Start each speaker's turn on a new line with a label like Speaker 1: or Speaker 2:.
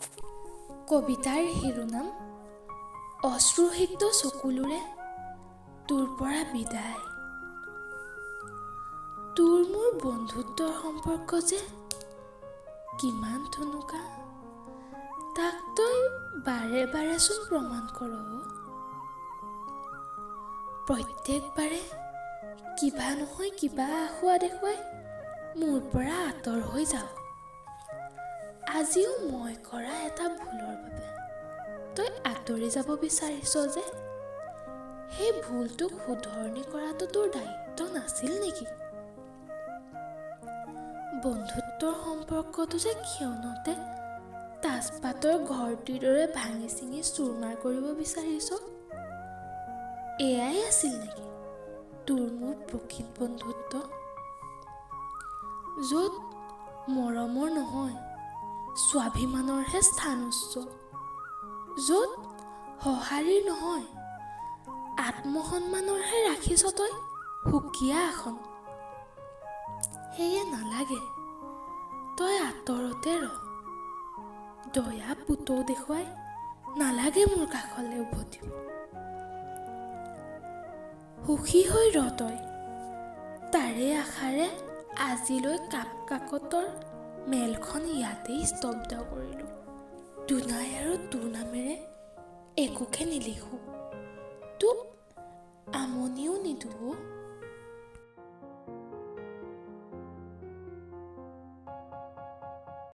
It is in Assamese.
Speaker 1: কবিতাৰ শিৰোনাম অশ্ৰুসিক্ত চকুলোৰে তোৰ পৰা বিদায়। তোৰ মোৰ বন্ধুত্বৰ সম্পৰ্ক যে কিমান থুনুকা, তাক তই বাৰে বাৰেচোন প্ৰমাণ কৰ। প্ৰত্যেকবাৰে কিবা নহয় কিবা আসোঁৱাহ দেখুৱাই মোৰ পৰা আঁতৰ হৈ যাৱ। আজিও মই কৰা এটা ভুলৰ বাবে তই আঁতৰি যাব বিচাৰিছ যে, সেই ভুলটোক শুধৰণি কৰাটো তোৰ দায়িত্ব নাছিল নেকি? বন্ধুত্বৰ সম্পৰ্কটো যে ক্ষণতে তাচপাতৰ ঘৰটিৰ দৰে ভাঙি চিঙি চুৰমাৰ কৰিব বিচাৰিছ, এয়াই আছিল নেকি তোৰ মোৰ প্ৰকৃত বন্ধুত্ব? য'ত মৰমৰ নহয়, স্বাভিমানৰহে স্থান উচ্চ, য'ত সঁহাৰিৰ নহয়, আত্মসন্মানৰহে ৰাখিছ তই সুকীয়া আসন। সেয়ে নালাগে, তই আঁতৰতে ৰ। দয়া পুতৌ দেখুৱাই নালাগে মোৰ কাষলৈ উভতিব। সুখী হৈ ৰ তই, তাৰে আশাৰে আজিলৈ কাপ কাকতৰ মেলখন ইয়াতেই স্তব্ধ কৰিলোঁ। দুনাই আৰু তোৰ নামেৰে একোকে নিলিখোঁ, তোক আমনিও নিদিওঁ।